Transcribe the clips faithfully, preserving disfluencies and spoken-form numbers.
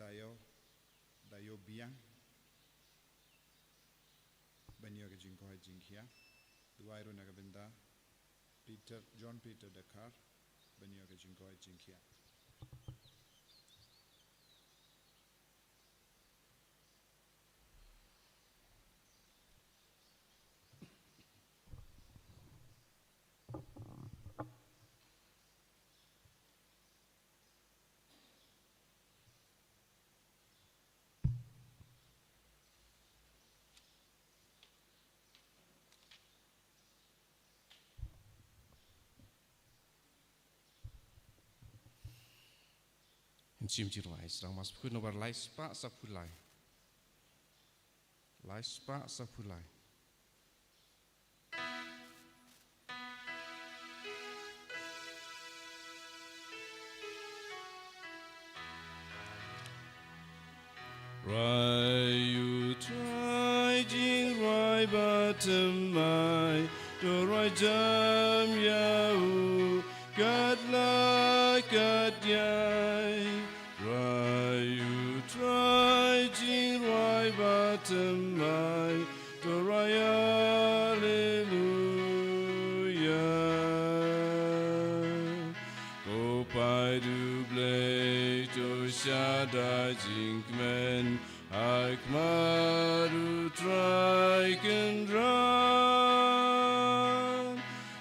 Ïoh, da ïoh biang ban ïoh ka jingkoit jingkhiah. Duwai ruh na ka bynta Peter, John Peter Dkhar, ban ïoh ka jingkoit jingkhiah. Yn shim jingrwai, sdang ma shu pynkhun, nombar lai spah saphew lai. Lai spah saphew lai. Rwai u Trai jingrwai ba thymmai, to rwai jam ïa u katba la katba ïai. Rwai u Trai jingrwai ba thymmai, to rwai Alleluia. Ko paid U Blei, to shad da jingkmen ha khmat U Trai Kynrad.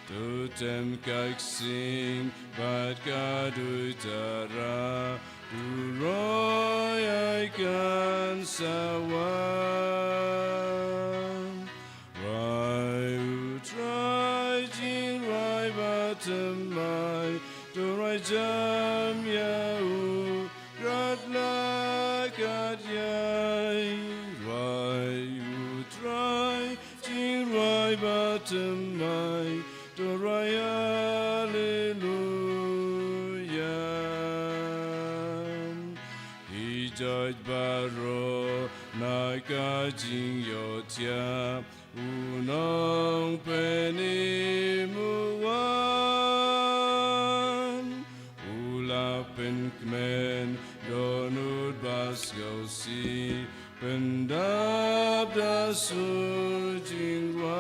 To tem ka ksing bad ka duitara, to roi ai kan sa wan. Rwai u Trai jingrwai ba thymmai, to rwai jam ïa u katba la katba ïai. Rwai u Trai jingrwai ba thymmai, to rwai Alleluia. Phi joit baroh na ka jingïohthiah, u Nongpynim u wan. U la pynkmen dohnud ba sngewsih, pyndap da sur jingrwai.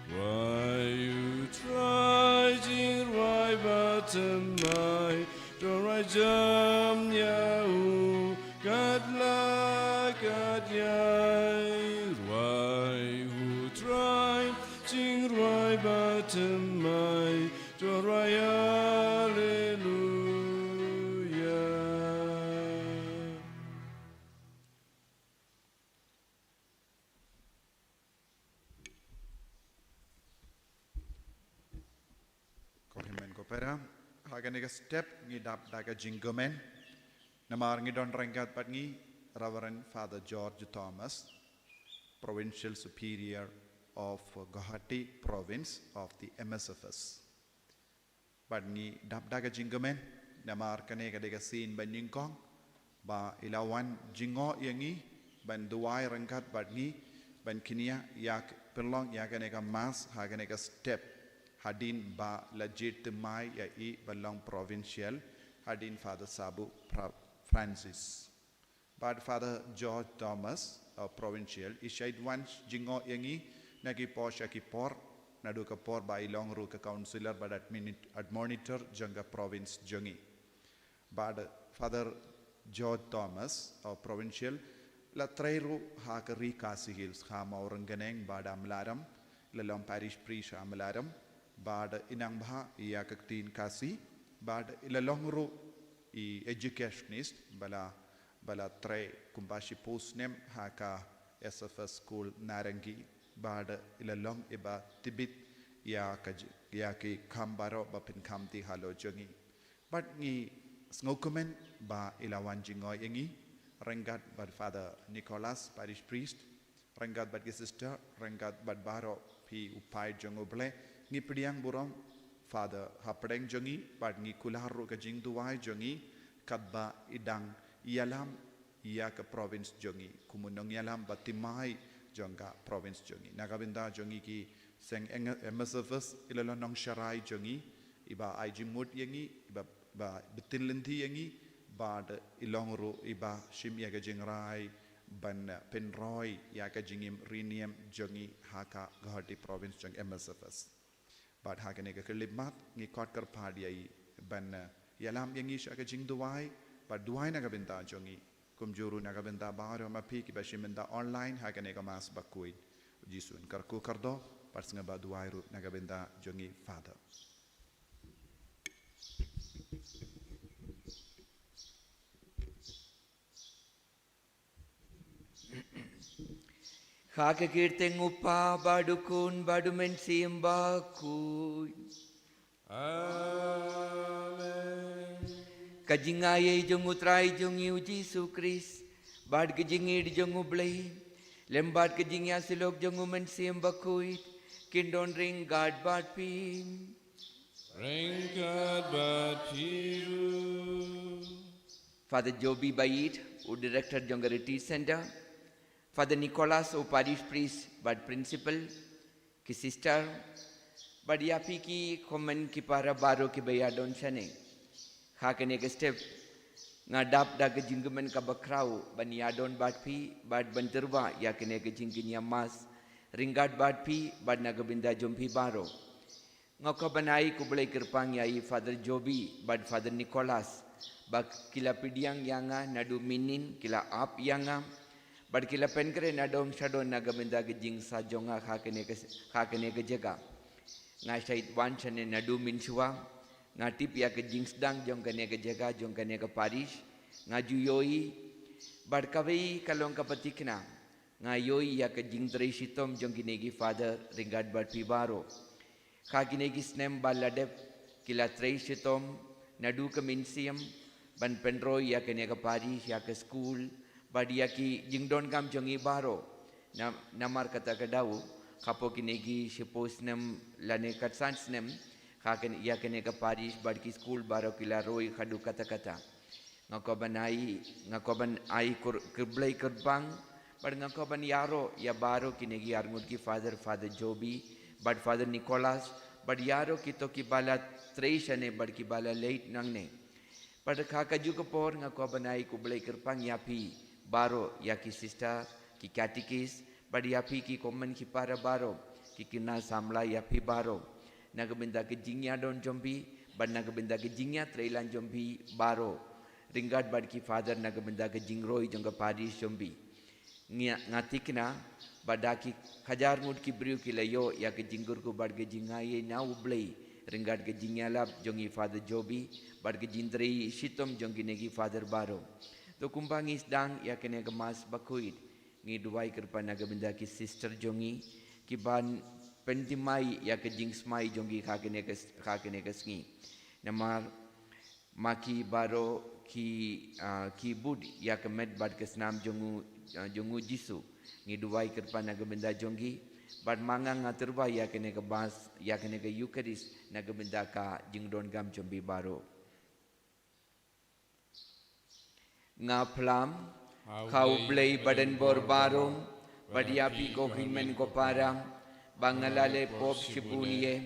Rwai u Trai jingrwai ba thymmai, to rwai jam ïa u katba la katba ïai. Rwai u Trai jingrwai ba thymmai, to rwai Alleluia. Ko hynmen ko para, ha kane ka step ngi dap da ka jingkmen. Namar ngi don ryngkat bad ngi Reverend Father George Thomas, Provincial Superior of Guwahati Province of the M S F S. Bad ngi dap da ka jingkmen, namar kane ka dei ka sien ba nyngkong ba i la wan jngoh ïa ngi, ban duwai ryngkat bad ngi, ban kynnoh ïa ka, pynlong ïa kane ka mass ha kane ka step, hadien ba la jied thymmai ïa i ban long provincial, hadien Father Sabu Fra-, Francis. Bad Father George Thomas, uh, Provincial, i shait wan jngoh ïa ngi na ki por sha ki por, naduh ka por ba i long ruh ka councillor bad admini-, admonitor jong ka province jong ngi. Bad Father George Thomas, uh, Provincial, la trei ruh ha ka ri Khasi Hills, ha Mawryngkneng bad Amlarem, la long parish priest ha Amlarem, bad i nang bha ïa ka ktien Khasi, bad i la long ruh i educationist, ba la, ba la trei kumba shiphew snem ha ka S F S School Narangi, bad i la long iba tip bit ïa ka j-, ïa ki kam baroh ba pynkhamti halor jong ngi. Bad ngi sngewkmen ba i la wan jngoh ïa ngi, ryngkat bad Father Nicholas, parish priest, ryngkat bad ki sister, ryngkat bad baroh phi u paid jong U Blei, ngi pdiang burom Father hapdeng jong ngi, bad ngi kular ruh ka jingduwai jong ngi, katba i dang ïalam ïa ka province jong ngi, kum u nongïalam ba thymmai jong ka province jong ngi. Na ka bynta jong ngi ki seng eng-, M S F S, i la long nongsharai jong ngi, iba ai jingmut ïa ngi, iba, ba btin lynti ïa ngi, Bad i long ruh iba shim ïa ka jingrai ban pynroi ïa ka jingim riniam jong ngi ha ka Guwahati province jong M S F S. Bad ha kane ka khyllipmat ngi khot kyrpad ïa i ban ïalam ïa ngi sha ka jingduwai bad duwai na ka bynta jong ngi. Kumjuh ruh na ka bynta baroh ma phi kiba shim bynta online ha kane ka Mass bakhuid. U Jisu un kyrkhu kyrdoh bad sngewbha duwai ruh na ka bynta jong ngi, Father. Ha ka kyrteng U Kpa bad U Khun bad U Mynsiem Bakhuid. Amen. Ka jingaiei jong U Trai jong ngi U Jisu Khrist bad ka jingïeit jong U Blei lem bad ka jingïasyllok jong U Mynsiem Bakhuid kin don ryngkat bad phi. Ryngkat bad phi ruh. Father Joby Baieit, u director jong ka Retreat Center, Father Nicholas, u parish priest bad principal, ki sister, bad ïa phi ki kmen ki para baroh kiba ïadon shane. Ha kane ka step nga dap da ka jingkmen kaba khraw ban ïadon bad phi bad ban tyrwa ïa kane ka jingkñia Mass ryngkat bad phi bad na ka bynta jong phi baroh. Nga kwah ban ai khublei kyrpang ïa i Father Joby bad Father Nicholas ba ki la pdiang ïa nga naduh mynnin, ki la ap ïa nga bad ki la pynkhreh nadong shadong na ka bynta ka jingsa jong nga ha kane ka, ha kane ka jaka. Nga shait wan shane naduh mynshuwa. Nga tip ïa ka jingsdang jong kane ka jaka, jong kane ka parish. Nga ju ïohi bad kawei ka long kaba tikna. Nga ïohi ïa ka jingtrei shitom jong kine ki father ryngkat bad phi baroh. Ha kine ki snem ba la dep ki la trei shitom naduh ka mynsiem ban pynroi ïa kane ka parish, ïa ka skul bad ïa ki jingdonkam jong ngi baroh. Na, namar kata ka daw hapoh kine ki shiphew snem lane khatsan snem ha kane, ïa kane ka parish bad ki skul baroh ki la roi haduh katta katta. Nga kwah ban ai, nga kwah ban ai kur-, khublei kyrpang bad nga kwah ban ïaroh ïa baroh kine ki arngut ki father, Father Joby bad Father Nicholas bad ïaroh kito kiba la trei shane bad kiba la leit nangne. Bad ha kajuh ka por nga kwah ban ai khublei kyrpang ïa phi baroh, ïa ki sister, ki catechist bad ïa phi ki kmen ki para baroh, ki khynnah samla, ïa phi baroh na ka bynta ka jingïadon jong phi bad na ka bynta ka jingïatreilang jong phi baroh ryngkat bad ki father na ka bynta ka jingroi jong ka parish jong phi. Nga, nga tikna ba da ki hajar ngut ki briew ki la ïoh ïa ka jingkyrkhu bad ka jingaiei na U Blei ryngkat ka jingïalap jong i Father Joby bad ka jingtrei shitom jong kine ki father baroh. To kumba ngi sdang ïa kane ka Mass bakhuid, ngi duwai kyrpad na ka bynta ki sister jong ngi kiban pynthymmai ïa ka jingsmai jong ngi ha kane ka, ha kane ka sngi. Namar ma ki baroh ki, ah, ki bud ïa ka met bad ka snam jong u, ah, jong u Jisu. Ngi duwai kyrpad na ka bynta jong ki bad ma nga, nga tyrwa ïa kane ka Mass, ïa kane ka Eucharist na ka bynta ka jingdonkam jong phi baroh. Nga phlam ha U Blei Badan bor baroh bad ïa phi ko hynmen ko para ba nga la leh pop shibun ïa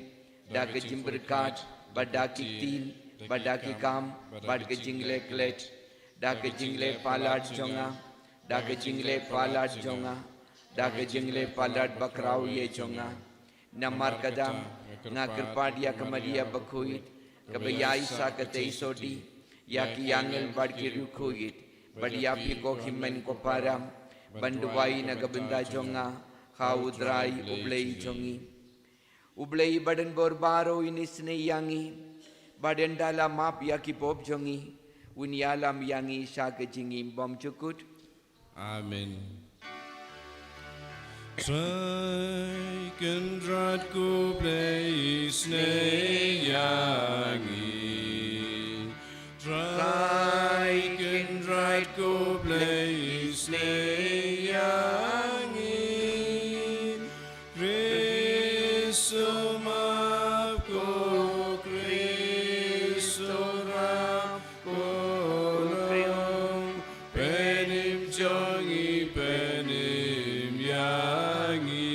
da ka jingpyrkhat bad da ki ktien bad da ki kam bad ka jingleh klet, da ka jingleh palat jong nga, da ka jingleh palat jong nga, da ka jingleh palat bakhraw ïa jong nga. Namar kata nga kyrpad ïa ka Maria bakhuid kaba ïaishah katei sodi, ïa ki angel bad ki riewkhuid bad ïa phi ko hynmen ko para ban duwai na ka bynta jong nga ha U Trai U Blei jong ngi. U Blei Badan bor baroh un isynei ïa ngi bad ynda la map ïa ki pop jong ngi un ïalam ïa ngi sha ka jingim bymjukut. Amen. Trai Kynrad ko Blei isynei ïa ngi. Trai Kynrad ko Blei isynei ïa ngi. Khrist u map ko, Khrist u rap ko, long pynim jong ngi, pynim ïa ngi.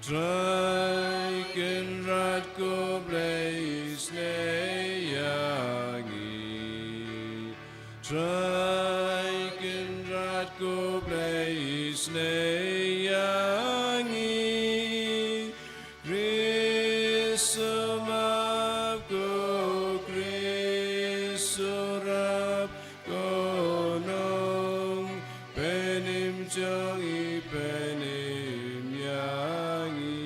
Trai Kynrad ko Blei isynei ïa Isnei ïa ngi, Khrist map ko Khrist, u rap ko nong, pynim jong i pynim ïa ngi.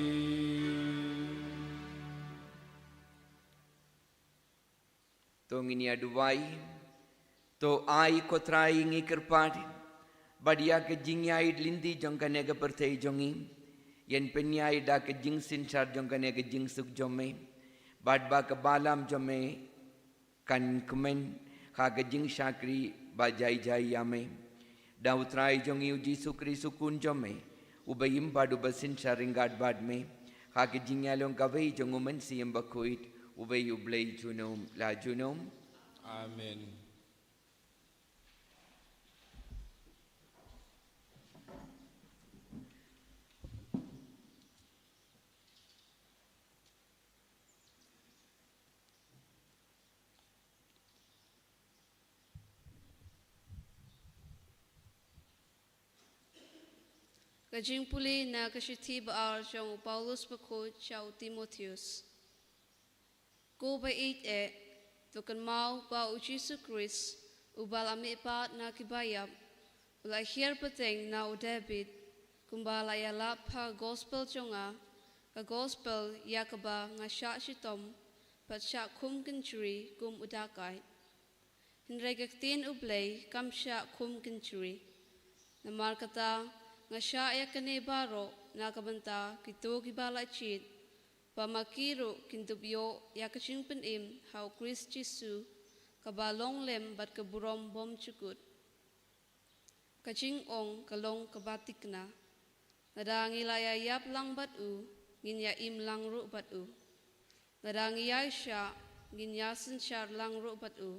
To ngin ïa duwai. To ai ko Trai ngi kyrpad, ba ïa ka jingïaid lynti jong kane ka pyrthei jong ngi, ïan pynïaid da ka jingsynshar jong kane ka jingsuk jong me, bad ba ka balam jong me kan kmen ha ka jingshakri ba jai jai ïa me. Da u Trai jong ngi u Jisu Khrist u Khun jong me, uba im bad uba synshar ryngkat bad me, ha ka jingïalong kawei jong u Mynsiem Bakhuid, uwei u Blei junom la junom. Amen. Ka jingpule na ka shithi ba ar jong u Paulus bakhuid sha u Timotheus. Ko ba ïeit eh, to kynmaw ba u Jisu Khrist, uba la mihpat na ki baïap, u la hiar pateng na u David, kumba la ïalap ha ka gospel jong nga, ka gospel ïa kaba nga shah shitom bad shah khum kynjri kum u dakai. Hynrei ka ktien U Blei kam shah khum kynjri. Namar kata, nga shah ïa kane baroh na ka bynta kito kiba la jied, ba ma ki ruh kin dup ïoh ïa ka jingpynim ha u Khrist Jisu, kaba long lem bad ka burom bymjukut. Ka jingong ka long kaba thikna. Lada ngi la ïa ïap lang bad u, ngin ïa im lang ruh bad u. Lada ngi ïa shah, ngin ïa synshar lang ruh bad u.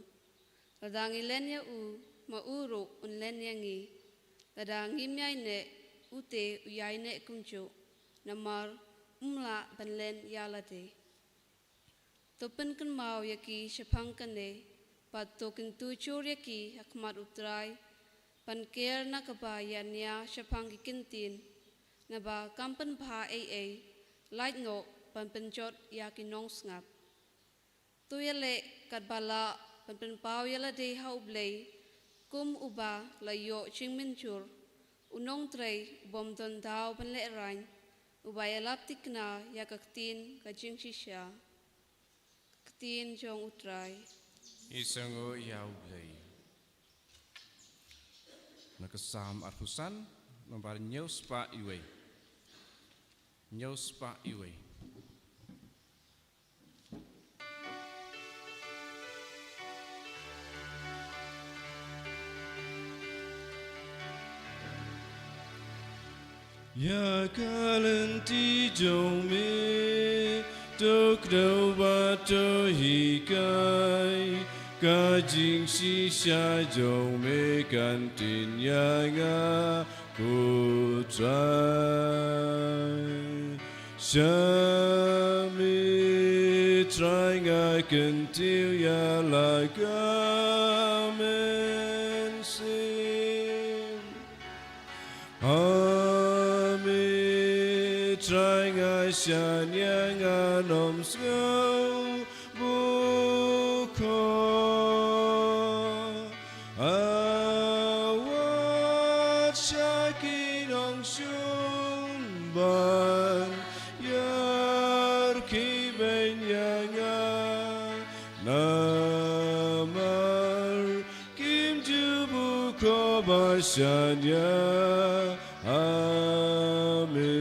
Lada ngi len ïa u, ma u ruh un len ïa ngi. Lada ngim ïaineh, ute u ïaineh kumjuh, namar um lah ban len ïa lade. To pynkynmaw ïa ki shaphang kane, bad to kyntu jur ïa ki ha khmat U Trai, ban ker na kaba ïa nia shaphang ki kyntien, naba kam pynbha ei ei, lait noh ban pynjot ïa ki nongsngap. To ïaleh katba lah ban pynpaw ïa lade ha U Blei, kum uba la ïoh jingmynjur, u nongtrei u bym don daw ban lehraiñ, uba ïalap thikna ïa ka ktien ka jingshisha. Ka ktien jong U Trai. Isngoh ïa U Blei. Na ka Salm arphew san, nambar hynñiew spah uwei. Hynñiew spah uwei. Ïa ka lynti jong me, to kdew bad to hikai, ka jingshisha jong me kan tyn ïa nga, ko Trai. Sha me Trai nga kyntiew ïa la ka mynsiem. Ha me Trai nga shaniah, ngan ym sngew bukhok. Awad sha ki nongshun ban ïarkhie beiñ ïa nga, namar kim ju bukhok ba shaniah ha me.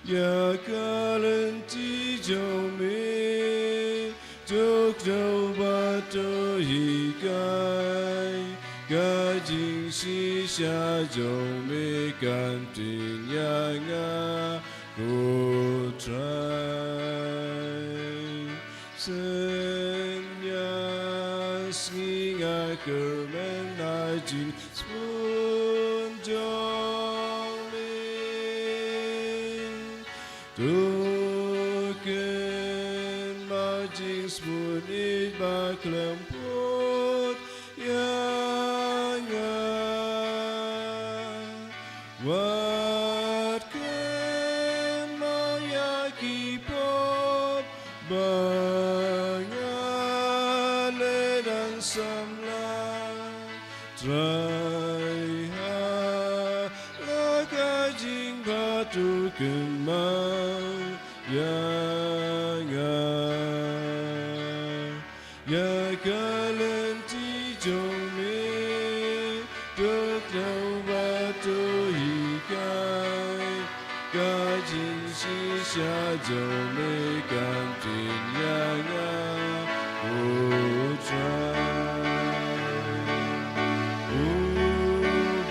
Ïa ka lynti jong me, to kdew bad to hikai, ka jingshisha jong me kan tyn ïa nga, ko Trai. Synñia sngi nga kyrmen na jingsbun jong me. To kynmaw jingsbun ïeit ba khlem pud ïa nga. Wat kynmaw ïa ki pop ba nga la dang samla. Trai ha la ka jingpynbeit, kynmaw ïa nga. Ïa ka lynti jong me, to kynmaw bad to hikai. Ka jingshisha jong me kan pynïaid ïa nga, O Trai. U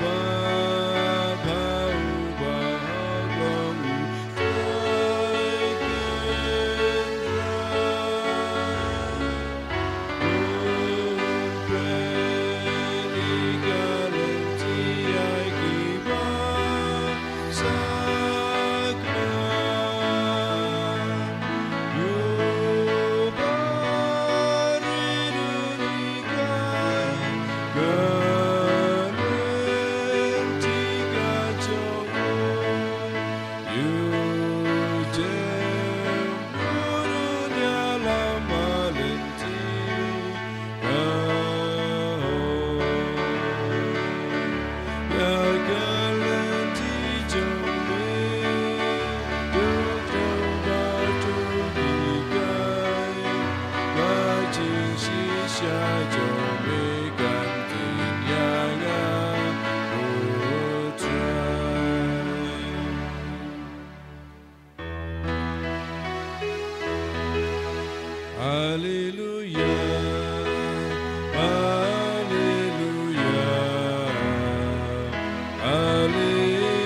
Baba, u Baba, u Trai Kynrad. Alleluia, alleluia, alleluia.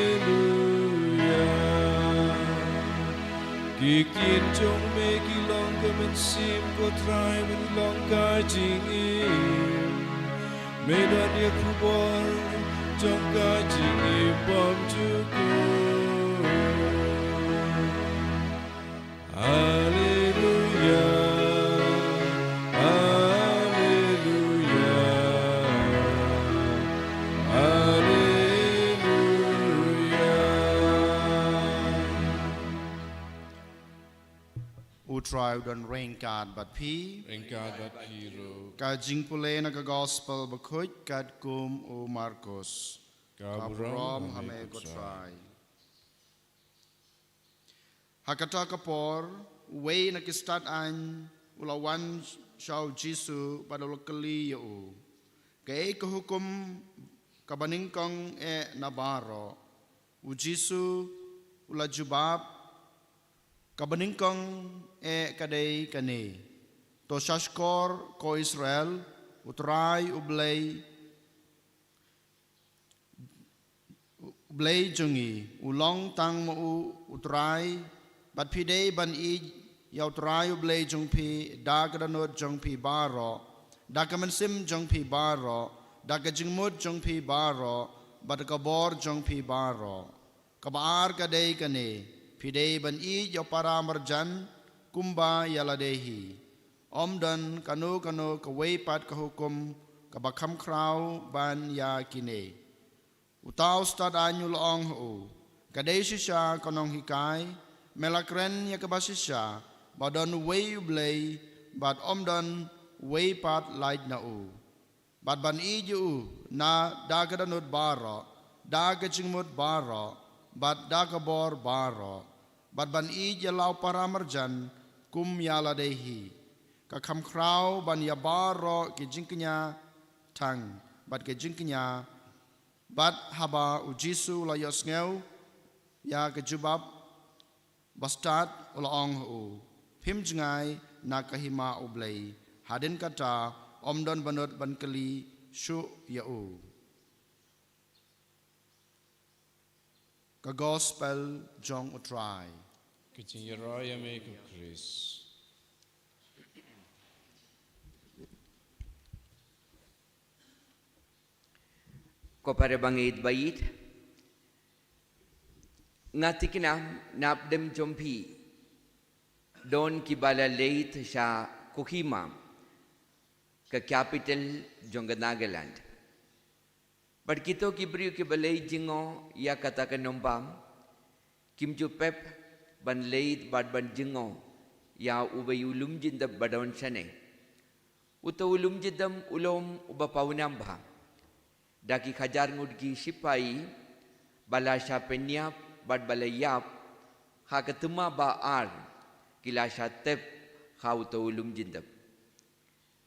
Ki ktien jong me ki long ka mynsiem, ko Trai, bad ki long ka jingim. Me don ïa ka khubor jong ka jingim bymjukut. Alleluia, alleluia, alleluia. U Trai u don ryngkat bad phi. Ryngkat bad phi ruh. Ka jingpule na ka Gospel Bakhuid katkum u Markos. Ka burom ha me, ko Trai. Ha kata ka por, uwei na ki stad aiñ u la wan sha u Jisu bad u la kylli ïa u, Kaei ka hukum kaba nyngkong eh na baroh? U Jisu u la jubab, Kaba nyngkong eh ka dei kane: To sha shkor, ko Israel, U Trai U Blei, U Blei jong ngi, u long tang ma u U Trai, bad phi dei ban ïeit ïa U Trai U Blei jong phi da ka dohnud jong phi baroh, da ka mynsiem jong phi baroh, da ka jingmut jong phi baroh, bad da ka bor jong phi baroh. Kaba ar ka dei kane: Phi dei ban ïeit ïa u para marjan kumba ïa lade hi. Ym don kano kano kawei pat ka hukum kaba kham khraw ban ïa kine. Uta u stad aiñ u la ong ha u, Ka dei shisha, ko nonghikai, me la kren ïa kaba shisha, ba don uwei U Blei, bad ym don uwei pat lait na u. Bad ban ïeit ïa u na da ka dohnud baroh, da ka jingmut baroh, bad da ka bor baroh, bad ban ïeit ïa la u para marjan kum ïa lade hi. Ka kham khraw ban ïa baroh ki jingkñia thang bad ki jingkñia. Bad haba u Jisu u la ïohsngew ïa ka jubab ba stad, u la ong ha u, Phim jngai na ka hima U Blei. Hadien kata, ym don ba nud ban kylli shuh ïa u. Ka Gospel jong U Trai. Ka jingïaroh ïa me, ko Khrist. Ko para bangeit ba ïeit, nga thikna, na pdeng jong phi don kiba la leit sha Kohima, ka capital jong ka Nagaland. Bad kito ki briew kiba leit jngoh ïa kata ka nomba, kim ju pep ban leit bad ban jngoh ïa uwei u lum jyndep ba don shane. Uto u lum jyndep u long uba pawnam bha. Da ki hajar ngut ki shipai ba la shah pynïap bad ba la ïap ha ka tma ba ar, ki la shah tep ha uto u lum jyndep.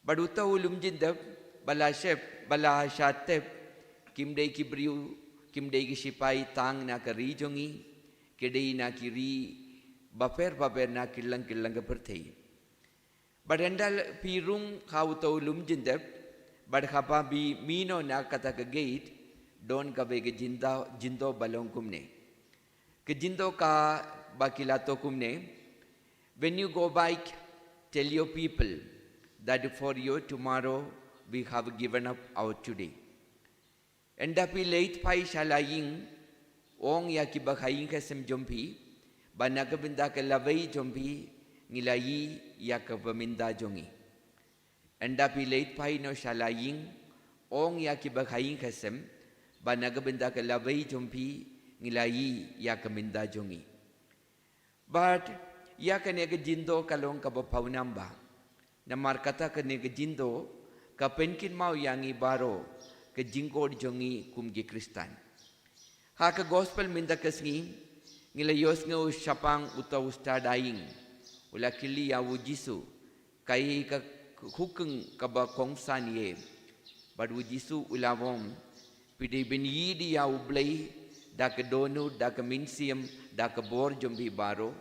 Bad uto u lum jyndep ba la shep, ba la shah tep, kim dei ki briew, kim dei ki shipai tang na ka ri jong ngi, ki dei na ki ri bapher bapher na ki lyngkha ki lyngkha ka pyrthei. Bad ynda phi rung ha uto u lum jyndep, bad haba phi mih noh na kata ka gate, don kawei ka jynda, jyndoh ba long kumne. Ka jyndoh kaba ki la thoh kumne: "When you go back, tell your people that for your tomorrow we have given up our today." Ynda phi leit phai sha la ïing, ong ïa kiba ha ïing ha sem jong phi ba na ka bynta ka lawei jong phi ngi la ïeh ïa kaba mynta jong ngi. Ynda phi leit phai noh sha la ïing, ong ïa kiba ha ïing ha sem ba na ka bynta ka lawei jong phi ngi la ïeh ïa ka mynta jong ngi. Bad ïa kane ka jyndoh ka long kaba pawnam bha. Namar kata kane ka jyndoh ka pynkynmaw ïa ngi baroh ka jingkor jong ngi kum ki Khristan. Ha ka gospel mynta ka sngi ngi la ïohsngew shaphang uto u stad aïing u la kylli ïa u Jisu, kaei ka hukong kaba kongsan ïa. Bad u Jisu u la ong, phi dei ban ïeit ïa u Blei da ka dohnud, da ka mynsiem, da ka bor jong phi baroh.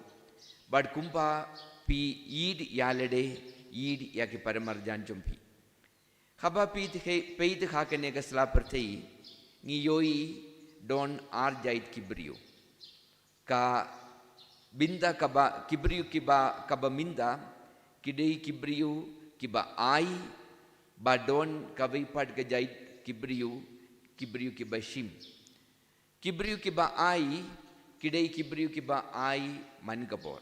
Bad kumba phi ïeit ïa lade, ïeit ïa ki paramarjan jong phi. Haba phi te, peit ha kane ka sla pyrthei ngi ïohi don ar jait ki briew. Ka bynta kaba, ki briew kiba, kaba mynta, ki dei ki briew kiba ai, bad don kawei pat ka jait ki briew, ki briew kiba shim. Ki briew kiba ai, ki dei ki briew kiba ai man ka por.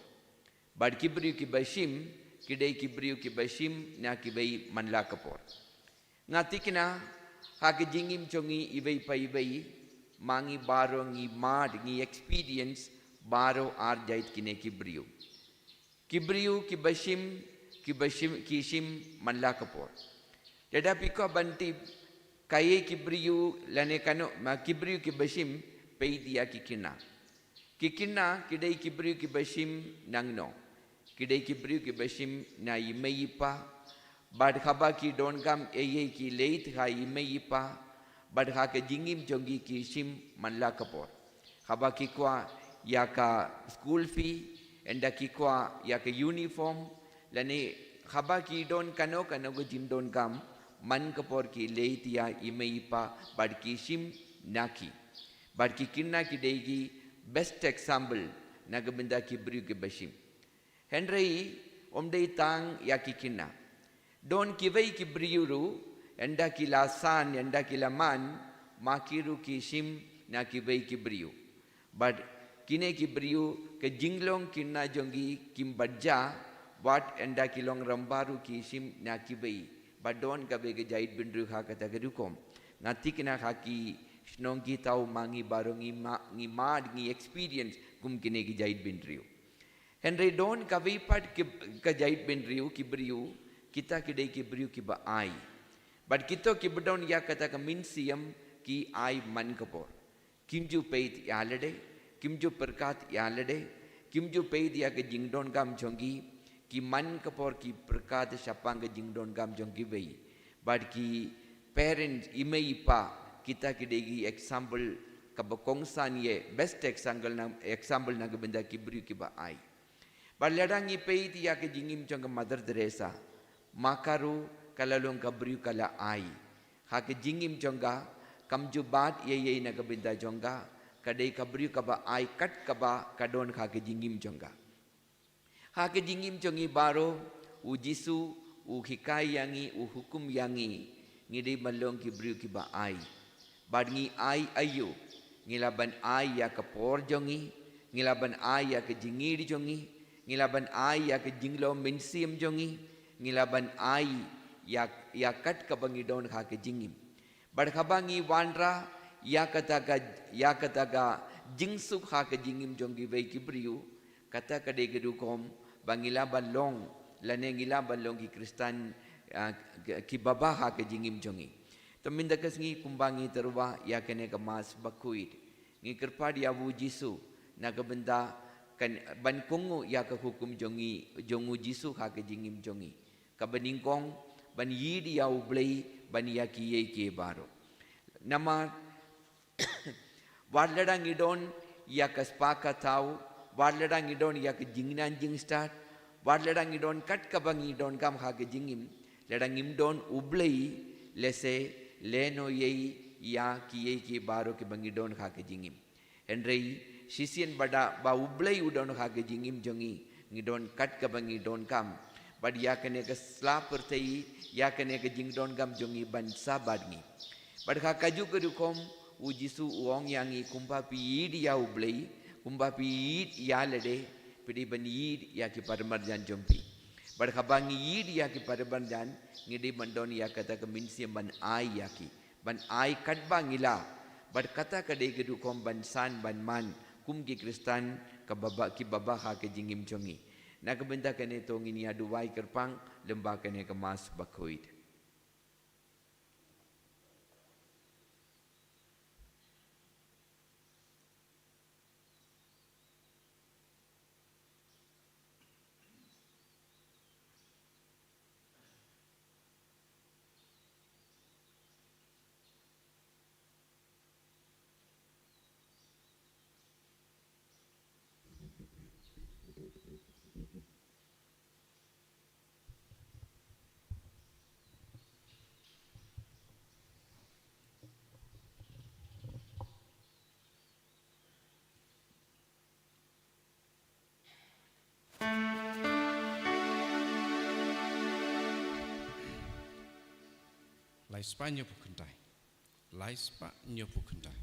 Bad ki briew kiba shim, ki dei ki briew kiba shim na kiwei man la ka por. Nga thikna ha ka jingim jong ngi iwei pa iwei, ma ngi baroh ngi mad, ngi experience baroh ar jait kine ki briew. Ki briew kiba shim, kiba shim, ki shim man la ka por. Lada phi kwah ban tip kaei ki briew lane kano ma ki briew kiba shim, peit ïa ki khynnah. Ki khynnah ki dei ki briew kiba shim nangno? Ki dei ki briew kiba shim na i mei i pa. Bad haba ki donkam ei ei ki leit ha i mei i pa. Bad ha ka jingim jong ki ki shim man la ka por. Haba ki kwah ïa ka school fee, ynda ki kwah ïa ka uniform, lane haba ki don kano kano ka jingdonkam, man ka por ki leit ïa i mei i pa bad ki shim na ki. Bad ki khynnah ki dei ki best example na ka bynta ki briew kiba shim. Hynrei ym dei tang ïa ki khynnah. Don kiwei ki briew ruh, ynda ki la san, ynda ki la man, ma ki ruh ki shim na kiwei ki briew. Bad kine ki briew ka jinglong khynnah jong ki kim pat jia, wat ynda ki long rangbah ruh ki shim na kiwei. Bad don kawei ka jaitbynriew ha kata ka rukom. Nga thikna ha ki shnong ki thaw ma ngi baroh ngi ma, ngi mad, ngi experience kum kine ki jaitbynriew. Hynrei don kawei pat ki, ka jaitbynriew, ki briew, kita ki dei ki briew kiba ai. Bad kito kiba don ïa kata ka mynsiem ki ai man ka por. Kim ju peit ïa lade, kim ju pyrkhat ïa lade, kim ju peit ïa ka jingdonkam jong ki, ki man ka por ki pyrkhat shaphang ka jingdonkam jong kiwei. Bad ki parents, i mei i pa, kita ki dei ki example kaba kongsan ïa, best example na, example na ka bynta ki briew kiba ai. Bad lada ngi peit ïa ka jingim jong ka Mother Teresa, ma ka ruh ka la long ka briew ka la ai. Ha ka jingim jong ka, kam ju bat ei ei na ka bynta jong ka, ka dei ka briew kaba ai kat kaba ka don ha ka jingim jong ka. Ha ka jingim jong ngi baroh, u Jisu u hikai ïa ngi, u hukum ïa ngi, ngi dei ban long ki briew kiba ai. Bad ngi ai aïu? Ngi lah ban ai ïa ka por jong ngi, ngi lah ban ai ïa ka jingïeit jong ngi, ngi lah ban ai ïa ka jinglong mynsiem jong ngi, ngi lah ban ai ïa, ïa kat kaba ngi don ha ka jingim. Bad haba ngi wanrah ïa kata ka, ïa kata ka jingsuk ha ka jingim jong kiwei ki briew, kata ka dei ka rukom ba ngi lah ban long, lane ngi lah ban long ki Khristan, ah, ki, ki babha ha ka jingim jong ngi. Te mynta ka sngi kumba ngi tyrwa ïa kane ka Mass bakhuid, ngi kyrpad ïa u Jisu na ka bynta kan ban kohnguh ïa ka hukum jong ngi, jong u Jisu ha ka jingim jong ngi. Kaba nyngkong, ban ïeid ïa u Blei bad ïa kiei kiei baroh. Namar wat lada ngi don ïa ka spah ka thaw, wat lada ngi don ïa ka jingïaid jingstad, wat lada ngi don kat kaba ngi donkam ha ka jingim, lada ngim don u Blei, lehse lehnohei ïa kiei kiei baroh kiba ngi don ha ka jingim. Hynrei shisien ba da ba u Blei u don ha ka jingim jong ngi, ngi don kat kaba ngi donkam. Bad ïa kane ka sla pyrthei, ïa kane ka jingdonkam jong ngi ban sah bad ngi. Bad ha kajuh ka rukom u Jisu u ong ïa ngi, kumba phi ïeid ïa u Blei, kumba phi ïeid ïa lade, phi dei ban ïeid ïa ki paramarjan jong phi. Bad haba ngi ïeid ïa ki paramarjan, ngi dei ban don ïa kata ka mynsiem ban ai ïa ki, ban ai katba ngi lah. Bad kata ka dei ka rukom ban san ban man kum ki Khristan ka babha, ki babha ha ka jingim jong ngi. Na ka bynta kane to ngin ïa duwai kyrpang lyngba kane ka Mass bakhuid. Lai spah hynñiew phew khyndai. Lai spah hynñiew phew khyndai.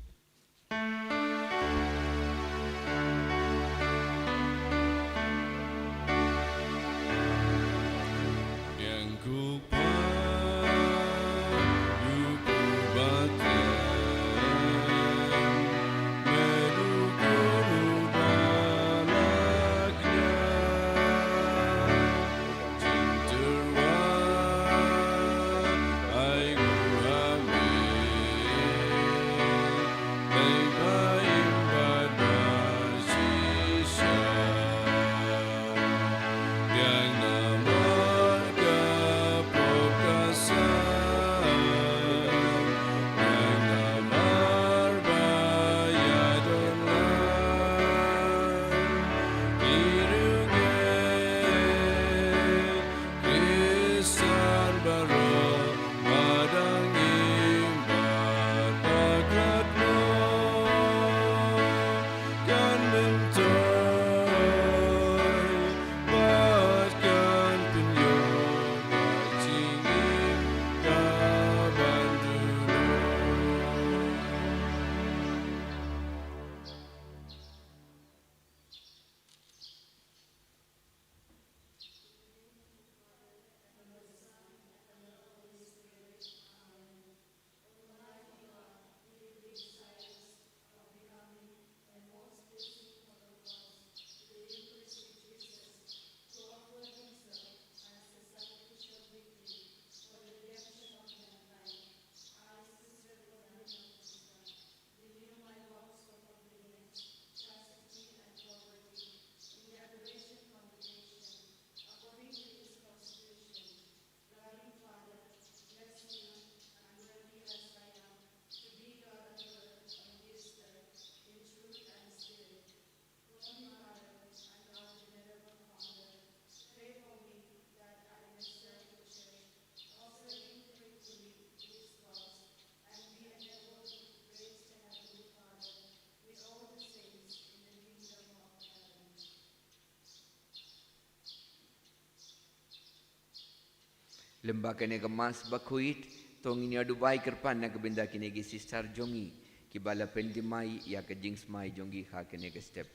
Lyngba kane ka Mass bakhuid, to ngin ïa duwai kyrpang na ka bynta kine ki sister jong ngi, kiba la pynthymmai ïa ka jingsmai jong ngi ha kane ka step.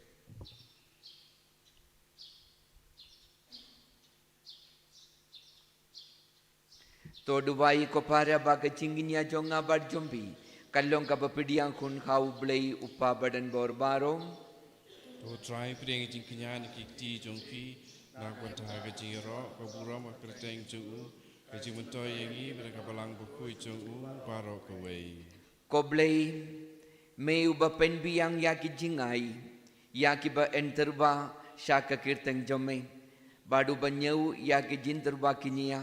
To duwai ko para ba ka jingkñia jong nga bad jong phi ka long kaba pdiang khun ha U Blei U Kpa badonbor baroh. To Trai, pdiang ïa ka jingkñia na ki kti jong phi na ka bynta ka jingïaroh, ka burom, ka kyrteng jong u, ka jingmyntoi ïa ngi bad ka Balang Bakhuid jong u baroh kawei. Ko Blei, me uba pynbiang ïa ki jingai ïa kiba ïeng tyrwa sha ka kyrteng jong me, bad uba ñiew ïa ki jingtyrwa kñia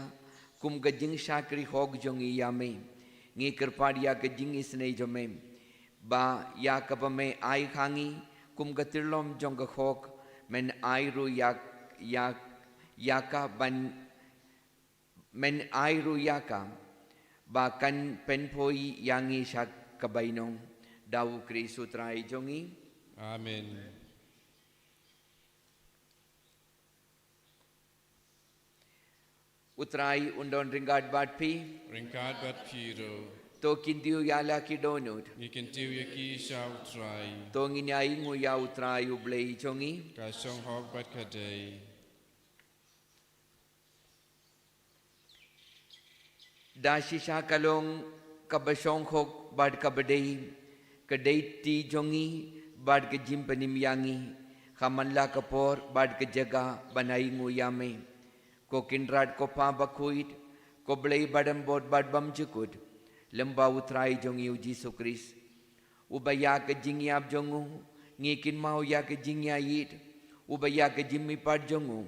kum ka jingshakri hok jong ngi ïa me, ngi kyrpad ïa ka jingisynei jong me, ba ïa kaba me ai ha ngi kum ka tyllong jong ka hok, men ai ruh ïa, ïa, ïa ka ban Men ai ruh ïa ka ba kan pynpoi ïa ngi sha ka bainong. Da U Khrist U Trai jong ngi. Amen. U Trai un don ryngkat bad phi. Ryngkat bad phi ruh. To kyntiew ïa la ki dohnud. Ngi kyntiew ïa ki sha U Trai. To ngin ïa ainguh ïa U Trai U Blei jong ngi. Ka shong hok bad ka dei. Da shisha ka long kaba shong hok bad kaba dei, ka dei kti jong ngi bad ka jingpynim ïa ngi, ha man la ka por bad ka jaka ban ainguh ïa me. Ko Kynrad, ko Pa Bakhuid, ko Blei badonbor bad bymjukut, lyngba U Trai jong ngi U Jisu Khrist. Uba ïa ka jingïap jong u ngi kynmaw ïa ka jingïaieit, uba ïa ka jingmihpat jong u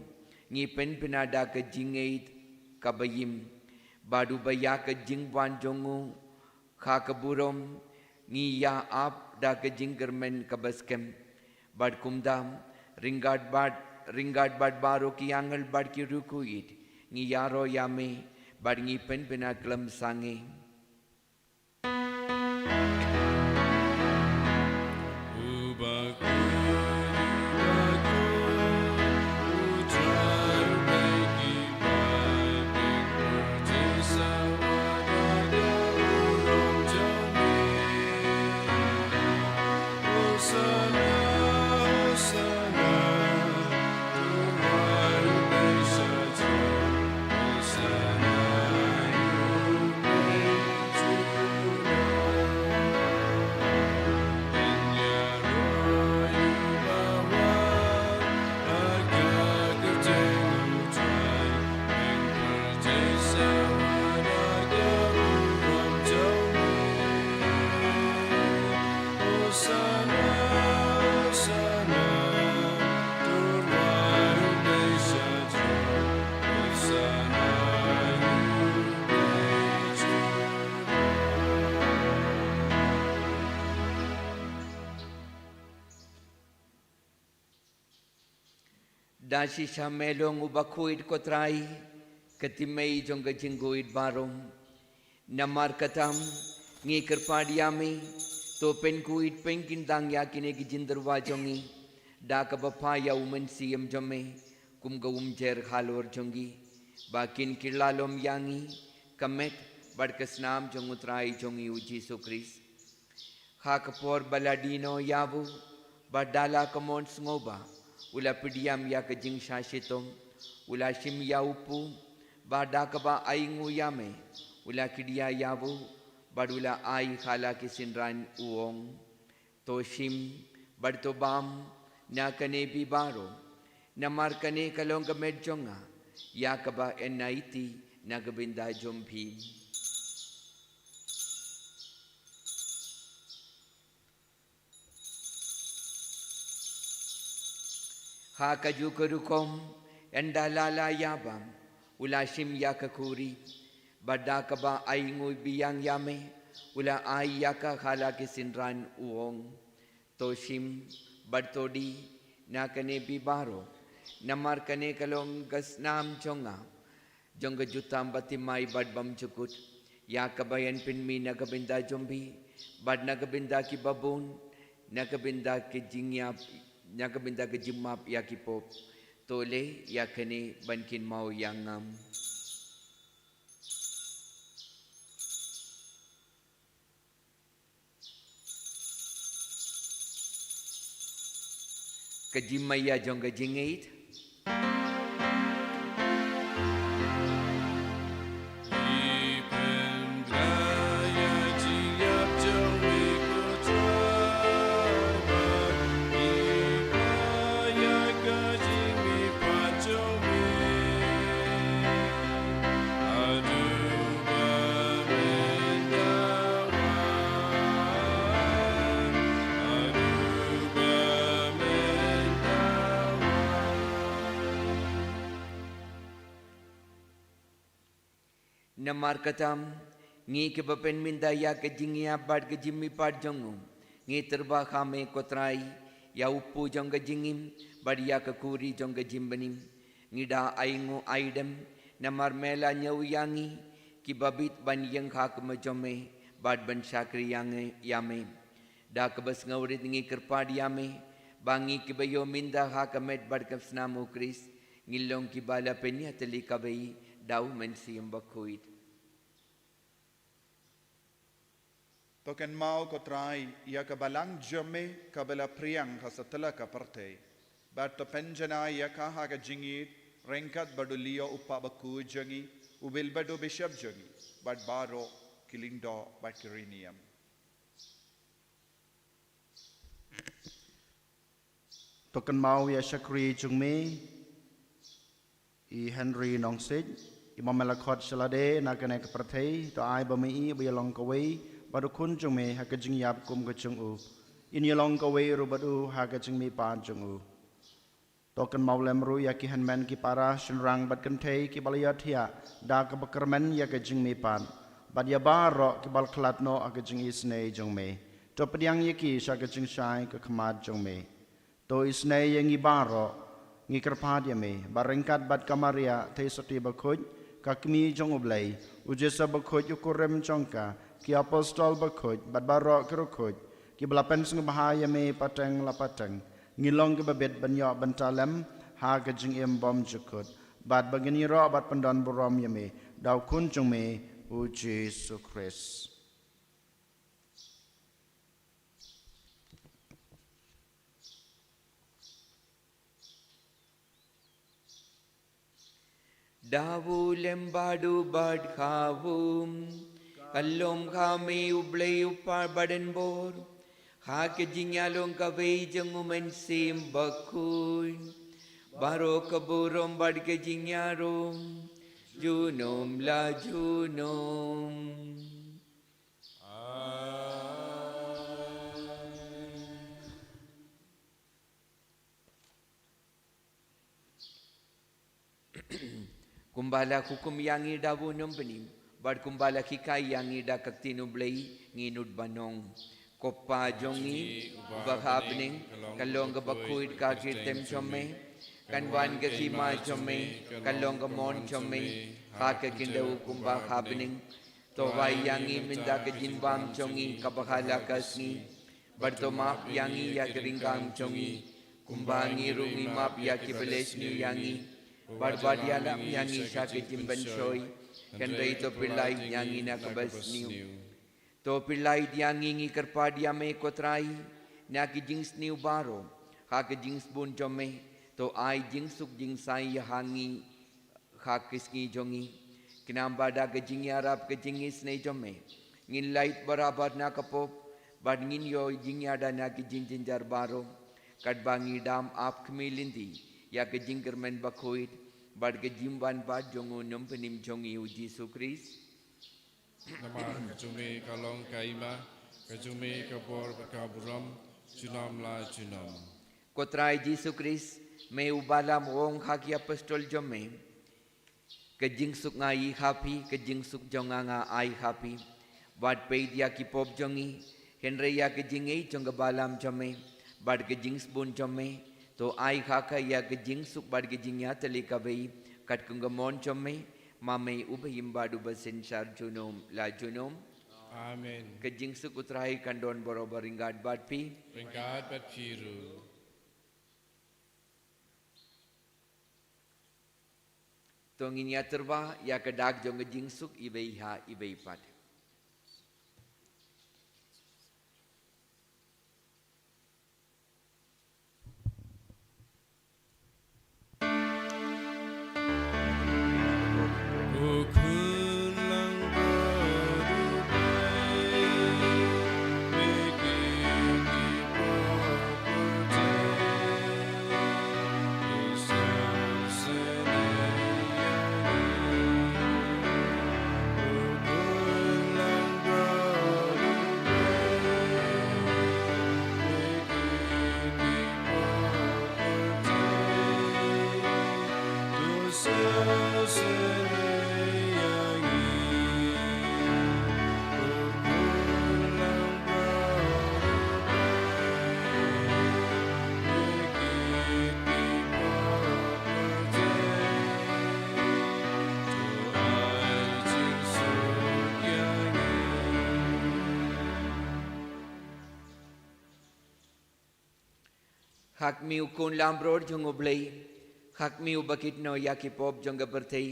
ngi pynpynah da ka jingïeit kaba im, bad uba ïa ka jingwan jong u ha ka burom ngi ïa ap da ka jingkyrmen kaba skhem. Bad kumta, ryngkat bad, ryngkat bad baroh ki angel bad ki riewkhuid, ngi ïaroh ïa me bad ngi pynpynah khlem sangeh. Da shisha me long uba khuid, ko Trai, ka tymmen jong ka jingkhuid baroh. Namar kata, ngi kyrpad ïa me, to pynkhuid pynkyndang ïa kine ki jingtyrwa jong ngi da kaba phah ïa U Mynsiem jong me kum ka umjer halor jong ngi, ba kin kylla lem ïa ngi ka met bad ka snam jong U Trai jong ngi U Jisu Khrist. Ha ka por ba la die noh ïa u, bad da la ka mon sngewbha, u la pdiang ïa ka jingshah shitom, u la shim ïa u pung, bad da kaba ainguh ïa me, u la kdiah ïa u, bad u la ai ha la ki synran, u ong: To shim bad to bam na kane phi baroh, namar kane ka long ka met jong nga, ïa kaba yn aiti na ka bynta jong phi. Ha kajuh ka rukom, ynda la la ïa bam, u la shim ïa ka khuri, bad da kaba ainguh biang ïa me, u la ai ïa ka ha la ki synran, u ong: To shim bad to die na kane phi baroh, namar kane ka long ka snam jong nga, jong ka jutang bathymmai bad bymjukut, ïa kaba yn pynmih na ka bynta jong phi bad na ka bynta kiba bun, na ka bynta ka jingïap, na ka bynta ka jingmap ïa ki pop. To leh ïa kane ban kynmaw ïa nga. Ka jingmaïa jong ka jingngeit. Namar kata, ngi kiba pynmynta ïa ka jingïap bad ka jingmihpat jong u, ngi tyrwa ha me ko Trai, ïa u kpu jong ka jingim, bad ïa ka khuri jong ka jingbymnim. Ngi da ainguh aidem, namar me la ñiew ïa ngi, kiba bit ban ïeng ha khmat jong me, bad ban shakri ïa ngi, ïa me. Da kaba sngewrit ngi kyrpad ïa me, ba ngi kiba ïoh mynta ha ka met bad ka snam u Khrist, ngin long kiba la pynïatylli kawei da u Mynsiem Bakhuid. To kynmaw ko Trai, ïa ka balang jong me kaba la phriang ha satlak ka pyrthei. Bad to pynjanai ïa ka ha ka jingïeit, ryngkat bad u Leo u Pap bakhuid jong ngi, u Wilbert u Bishop jong ngi, bad baroh ki lyngdoh bad ki riewniam. To kynmaw ïa shakri jong me, i Henry Nongsiej, i Mamela Khot Shalade, na kane ka pyrthei, to ai ba me i ba ïalong kawei bad u khun jong me ha ka jingïap kum ka jong u. In ïalong kawei ruh bad u ha ka jingmihpat jong u. To kynmaw lem ruh ïa ki hynmen ki para, shynrang bad kynthei kiba la ïathiah da kaba kyrmen ïa ka jingmihpat, bad ïa baroh kiba la khlad noh ha ka jingisynei jong me. To pdiang ïa ki sha ka jingshai ka khmat jong me. To isynei ïa ngi baroh, ngi kyrpad ïa me, ba ryngkat bad ka Maria Theisotti bakhuid, ka kmie jong u Blei, u Joseph bakhuid u kurim jong ka, ki apostol bakhuid, bad baroh ki riewkhuid, kiba la pynsngewbha ïa me pateng la pateng, ngin long kiba bit ban ïoh bynta lem ha ka jingim bymjukut, bad ba ngin ïaroh bad pyndonburom ïa me da u khun jong me, u Jisu Khrist. Da u lem bad u bad ha u, ka long ha me u Blei u Kpa baroh bor, ha ka jingïalong kawei jong u Mynsiem Bakhuid, baroh ka burom bad ka jingïaroh, junom la junom. Kumba la hukum ïa ngi da u Nongpynim, bad kumba la hikai ïa ngi da ka ktien u Blei, ngin nud ban ong. Ko Kpa jong ngi uba ha bneng, ka long kaba khuid ka kyrteng jong me, kan wan ka hima jong me, ka long ka mon jong me, ha ka khyndew kumba ha bneng. To ai ïa ngi mynta ka jingbam jong ngi kaba ha la ka sngi. Bad to map ïa ngi ïa ki ryngkang jong ngi, kumba ngi ruh ngi map ïa kiba leh sniew ïa ngi. Bad wat ïalam ïa ngi sha ka jingpynshoi, hynrei to pynlait ïa ngi na kaba sniew. To pynlait ïa ngi, ngi kyrpad ïa me ko Trai, na ki jingsniew baroh, ha ka jingsbun jong me, to ai jingsuk jingshai ïa ha ngi, ha ki sngi jong ngi. Khnang ba da ka jingïarap ka jingisynei jong me, ngin lait barabor na ka pop, bad ngin ïoh jingïada na ki jingjynjar baroh. Katba ngi dang ap khmih lynti ïa ka jingkyrmen bakhuid, bad ka jingwan pat jong u Nongpynim jong ngi u Jisu Khrist. Namar ka jong me ka long ka hima, ka jong me ka bor bad ka burom, junom la junom. Ko Trai Jisu Khrist, me uba la ong ha ki apostol jong me, ka jingsuk nga ai ha phi, ka jingsuk jong nga nga ai ha phi. Wat peit ïa ki pop jong ngi, hynrei ïa ka jingïeit jong ka balang jong me, bad ka jingsbun jong me, to ai ha ka ïa ka jingsuk bad ka jingïatylli kawei, katkum ka mon jong me, ma me uba im bad uba synshar junom la junom. Amen. Ka jingsuk u Trai kan don baroh baroh ryngkat bad phi. Ryngkat bad phi ruh. To ngin ïa tyrwa ïa ka dak jong ka jingsuk iwei ha iwei pat. Ha khmih u Khun Lambrot jong U Blei. Ha khmih uba kit noh ïa ki pop jong ka pyrthei.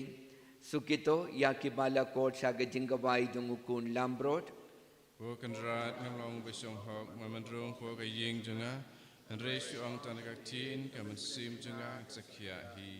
Suk ito ïa kiba la khot sha ka jingkawai jong u Khun Lambrot. Ko Kynrad, nga long ba shong hok, nga mendrong ko ka ïing jong nga. Hynrei shu ong tang ka ktien, ka mynsiem jong nga kan sa khiah hi.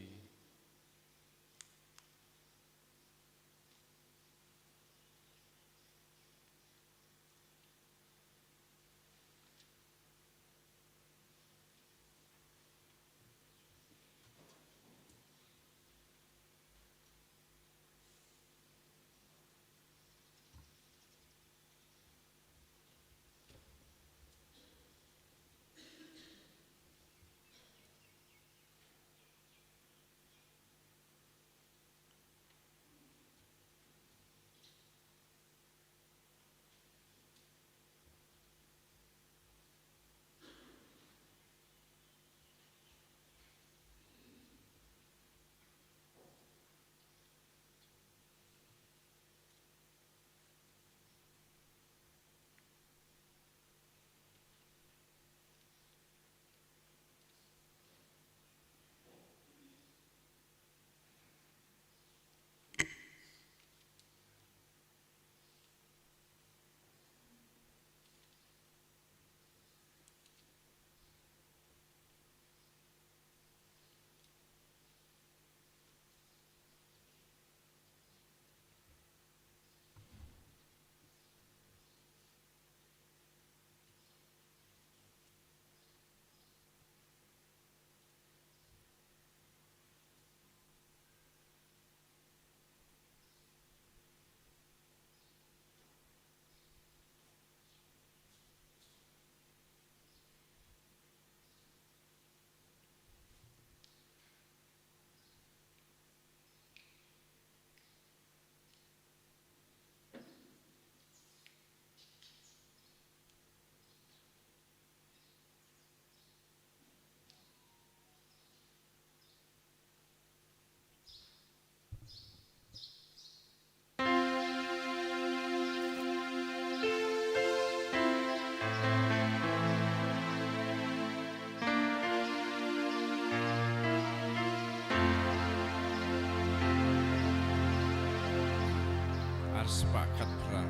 Ar spah khatphra.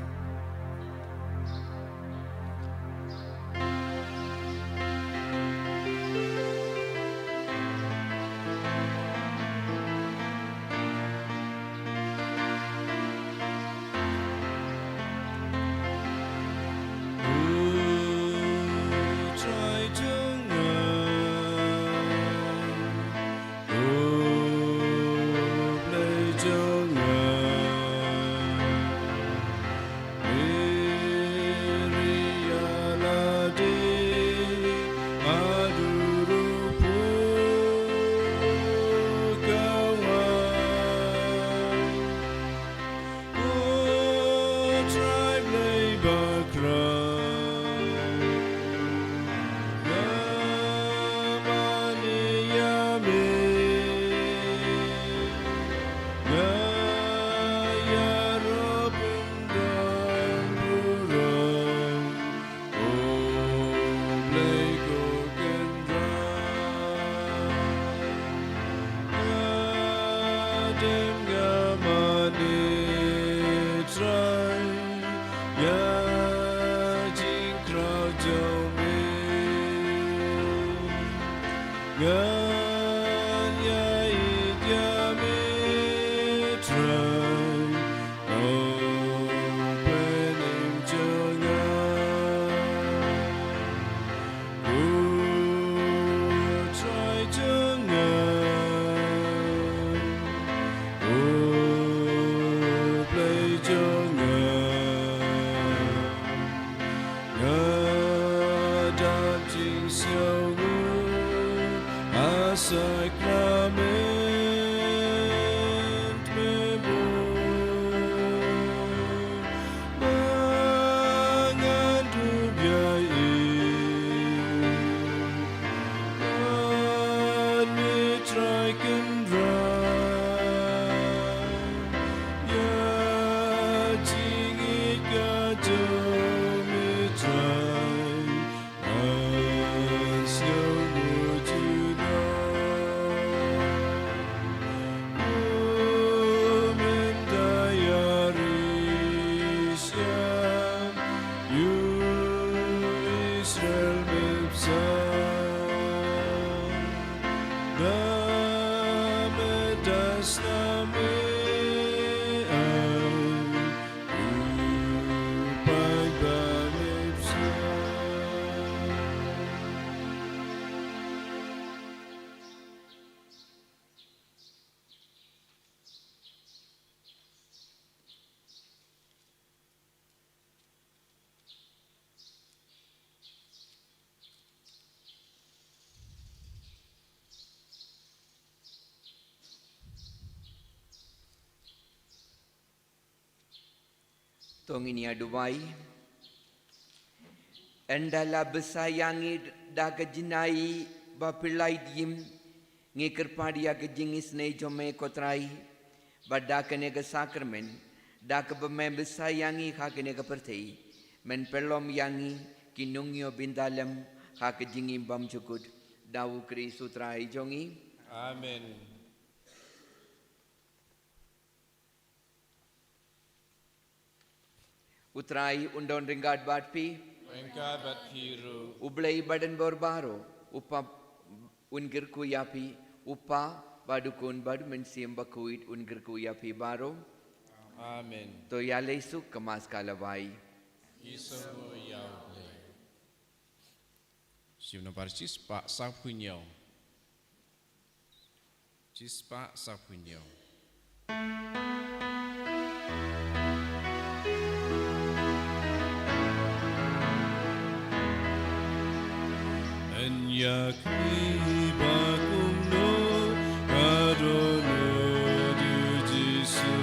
Ngan ïa ïeit ïa me Trai, U Blei jong nga. U Trai jong nga, U Blei jong nga. Nga dap jingsngew ha sakrament me bun, ba ngan dup ïa i. Bad me Trai Kynrad, ïa jingïeit ka jong me Trai, ngan sngew To ngin ïa duwai. Ynda la bsa ïa ngi da ka jingïeit ba pynlait ïing, ngi kyrpad ïa ka jingisynei jong me ko Trai, ba da kane ka sakramen, da kaba me bsa ïa ngi ha kane ka pyrthei, men pynlong ïa ngi ki nongïoh bynta lem ha ka jingim bymjukut, da U Khrist U Trai jong ngi. Amen. U Trai un don ryngkat bad phi. Ryngkat bad phi ruh. U Blei badonbor baroh, U Kpa un kyrkhu ïa phi, U Kpa bad U Khun bad U Mynsiem Bakhuid un kyrkhu ïa phi baroh. Amen. To ïaleh suk ka Mass ka la wai. Ki sngewbha ïa U Blei. Shim nambar shispah saphew hynñiew. Shispah saphew hynñiew. Yn ïa khmih ba kumno ka dohnud ïa u Jisu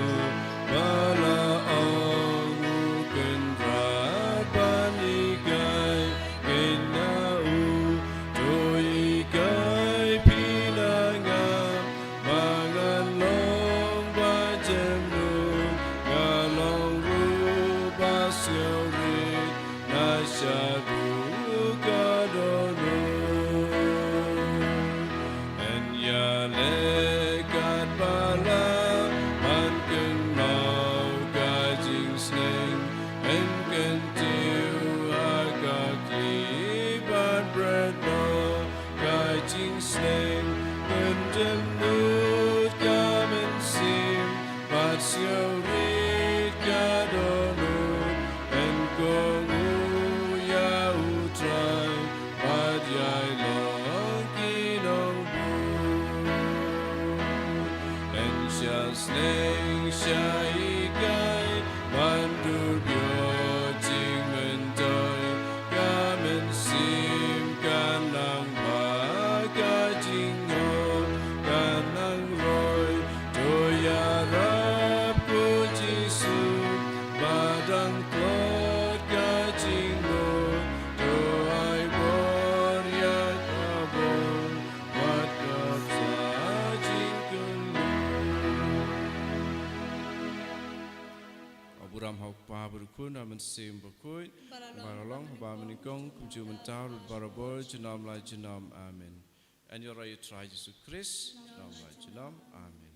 ba la ong u Kynrad ban hikai kynja u. To hikai phi na nga ba ngan long ba jemnud, nga long ruh ba sngewrit na shaduh ka dohnud. Yn ïaleh katba lah ban kynmaw ka jingsneng, yn kyntiew ha ka khlieh bad bret noh ka jingsneng, kyntiew nud ka mynsiem bad sngewrit ka dohnud, yn kohnguh ïa U Trai bad ïai long ki nongbud. Yn shah sneng shah hikai ban dup ïoh jingmyntoi, ka mynsiem kan nang ba ka jingngop kan nang roi. To ïarap ko Jisu ba dang tlot ka jingmut, to ai bor ïa ka bor bad ka bsa jingkyllut. Ka burom ha U Kpa bad U Khun bad U Mynsiem Bakhuid, ba la long, ba la long ha ba mynnyngkong, kumjuh mynta ruh barabor, junom la junom. Amen. Yn ïaroh ïa U Trai Jisu Khrist junom la junom. Amen.